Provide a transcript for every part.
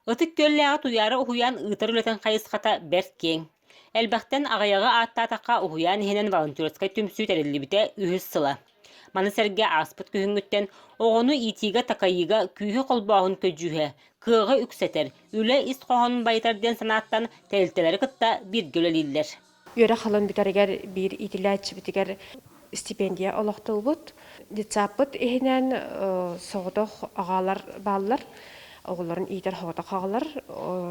Ытык Күөллээҕи Туйаара уһуйаан ыытар үлэтин хайысхата бэрт киэҥ. Элбэхтэн аҕыйаҕы ааттаатахха, уһуйаан иһинэн волонтерскай түмсүү тэриллибитэ үһүс сыла. Маны сэргэ ааспыт күһүҥҥүттэн оҕону иитиигэ-такайыыга күүһү холбооһун көдьүүһэ, кыаҕы үксэтэр, үлэ ис хоһоонун байытар диэн санааттан тэрилтэлэри кытта бииргэ үлэлииллэр. Үөрэх ылан бүтэригэр биир иитиллээччибитигэр стипендия олохтуубут. Детсадпыт иһинэн соҕотох аҕалар бааллар, оҕолорун иитэр соҕотох аҕалар,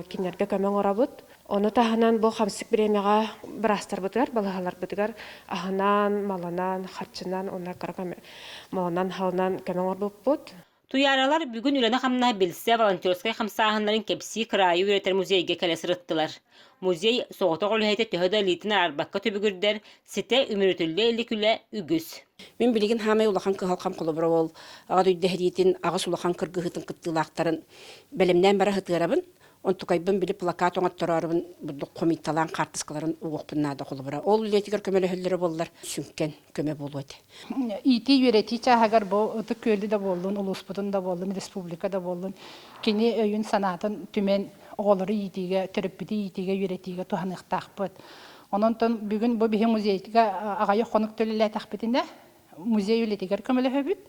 кинилэргэ көмө оҥоробут. Ону таһынан бу хамсык бириэмэҕэ быраастарбытыгар, балыыһаларбытыгар аһынан, малынан, харчынан уонна кыра көмө малынан-халынан көмө оҥорбуппут. Туйааралар бүгүн үлэни-хамнаһы билсэ волонтерскай хамсааһыннарын кэпсии кыраайы үөрэтэр музейга кэлэ сырыттылар. Музей соҕотох үлэһитэ төһө да илиитин араарбакка түбүгүрдэр, ситэ үмүрүтүллэ илик үлэ үгүс. Мин билигин хаамай улахан кыһалҕам холобура ол аҕа дойду сэриитин аҕыс улахан кыргыһыытын кыттыылаахтарын бэлэмнээн бара сытыарабын. Онтукайбын били плакат оҥоттороорубун бурдук хомуйталаан хаартыскаларын угуохпун наада холобура. Ол үлэтигэр көмөлөһөллөрө буоллар сүҥкэн көмө буолуо этэ. Иитии-үөрэтии чааһыгар бу Ытык Күөлү да буоллун, улууспутун да буоллун, республика да буоллун, кини өйүн-санаатын түмэн оҕолору иитиигэ, төрөппүтү иитиигэ, үөрэтиигэ туһаныахтаахпыт. Онон бүгүн бу биһи музейга аҕыйах хонук төлөлөөтөхпүтүнэ, музей үлэтигэр көмөлөһөбүт.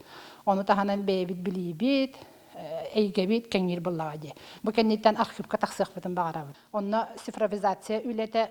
Ону таһынан бэйэбит билиибит, эйгэбит кэҥиир буоллаҕа дии. Бу кэнниттэн архивка тахсыахпытын баҕарабыт. Онно цифровизация үлэтэ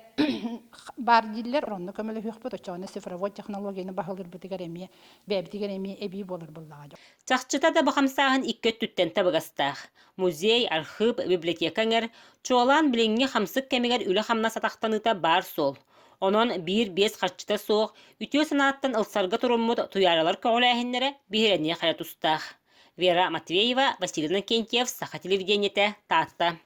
баар дииллэр, онно көмөлөһүөхпүт. Оччоҕуна цифровой технологияны баһылыырбытыгар эмиэ бэйэбитигэр эмиэ эбии буолар буоллаҕа дии. Чахчыта да бу хамсааһын икки өттүттэн табыгастаах. Музей, архыып, библиотека эҥэр, чуолаан билиҥҥи хамсык кэмигэр үлэ-хамнас атахтаныыта баар суол. Онон биир-биэс харчыта суох, үтүө санааттан ылсарга туруммут Туйааралар көҕүлээһиннэрэ биһирэниэх эрэ тустаах. Вера Матвеева, Василий Иннокентьев, Саха телевидениетэ, Таатта.